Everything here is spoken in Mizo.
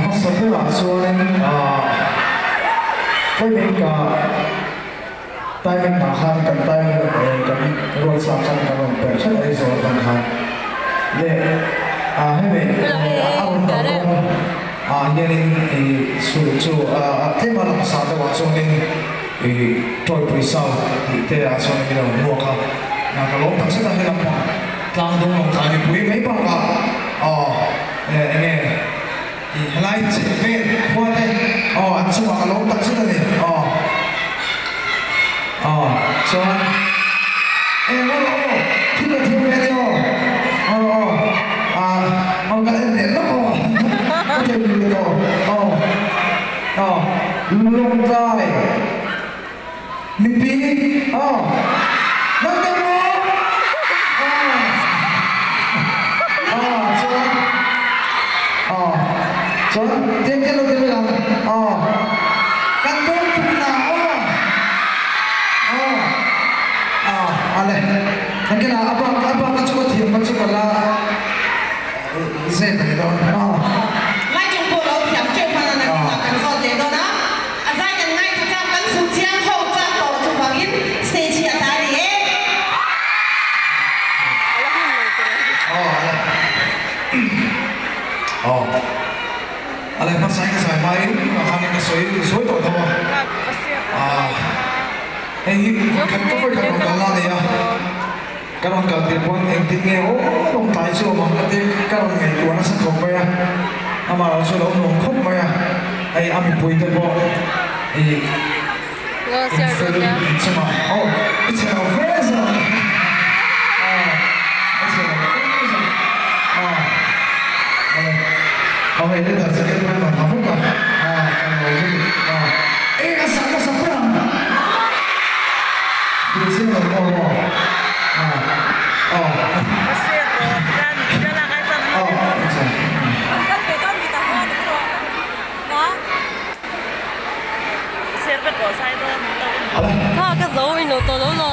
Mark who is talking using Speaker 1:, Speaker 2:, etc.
Speaker 1: Hmasa berah chuanin timing ka timing ah khan kan timing kan ruatsa khan kan rawn perh hret Aizawl atang khan leh hemi a rawn kal kawng ah hianin chu chu tlem a langsar deuh ah chuanin Tawipui South tih te ah chuanin min lo hmuak a, ka lawm tak zet a helam pang tlang dawng lo tlai mipui mai bakah eng nge. Ih helai chhe vel khua te aw an chungah ka lawm tak zet a ni aw aw chuan e aw aw thil ka thiam ve a ni aw aw aw ah aw ka en leh lawk aw ka thei lui leh tawh aw aw lawngtlai mipi aw nang maw aw aw chuan aw chuan tiang tiang lo ti mai ang aw kan dawn tum na aw aw aw ale engkela a bak a bak a chu ka thiam chu ka la zep a ni dawn aw.
Speaker 2: Lai chung pawh lo thiam teuh hman a nakinah kan zawt leh dawn a. A zai kan ngaithla chak, kan fuh chiang ho chak tawh chuvangin stage hi a ta ni e.
Speaker 1: Aw ale aw ale hmasa in ka zai hmain tunah khanin ka sawi sawi tawh tho a ah hei hi khat ka vawi khat rawn kal la nei a ka rawn kal tir pawn engtin nge aw lawng tlai chu awm ang ka ti ka rawn ngaihtuah nasa khawp mai a amah erawh chu a lo nuam khawp mai a hei a mipui te pawh ih in fel in chungah aw i chhe lo fe zawk aw i chhe lo fe zawk aw awle aw hei leather jacket pawh in rawn ha vek a aw ka lo lutuk aw eng a sak hmasa ber ang tih chiang lo maw aw aw aw
Speaker 3: Kha ka zo in lo tawh lo lo.